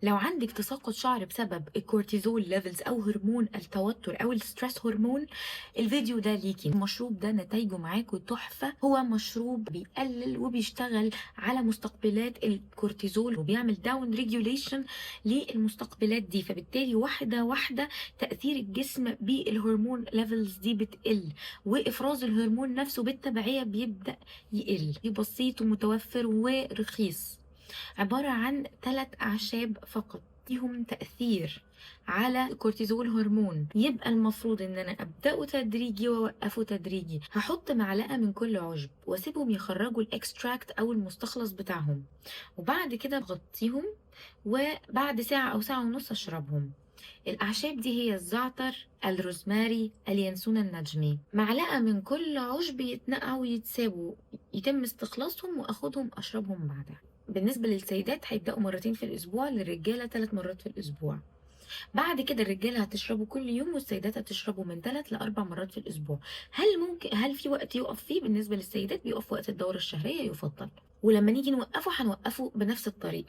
لو عندك تساقط شعر بسبب الكورتيزول levels او هرمون التوتر او ال stress hormone، الفيديو ده ليكي. المشروب ده نتائجه معاكوا تحفة. هو مشروب بيقلل وبيشتغل على مستقبلات الكورتيزول وبيعمل down regulation للمستقبلات دي، فبالتالي واحدة واحدة تأثير الجسم بالهرمون levels دي بتقل، وإفراز الهرمون نفسه بالتبعية بيبدأ يقل. بسيط ومتوفر ورخيص، عبارة عن 3 أعشاب فقط ليهم تأثير على الكورتيزول هرمون. يبقى المفروض ان انا ابدأه تدريجي واوقفه تدريجي. هحط معلقة من كل عشب واسيبهم يخرجوا ال extract او المستخلص بتاعهم، وبعد كده اغطيهم، وبعد ساعة او ساعة ونص اشربهم. الأعشاب دي هي الزعتر، الروزماري، اليانسون النجمي. معلقة من كل عشب يتنقعوا ويتسابوا يتم استخلاصهم وأخدهم أشربهم بعدها. بالنسبة للسيدات هيبدأوا مرتين في الأسبوع، للرجالة 3 مرات في الأسبوع. بعد كده الرجالة هتشربوا كل يوم، والسيدات هتشربوا من 3 ل4 مرات في الأسبوع. هل في وقت يقف فيه؟ بالنسبة للسيدات بيقف وقت الدورة الشهرية يفضل، ولما نيجي نوقفه هنوقفه بنفس الطريقة.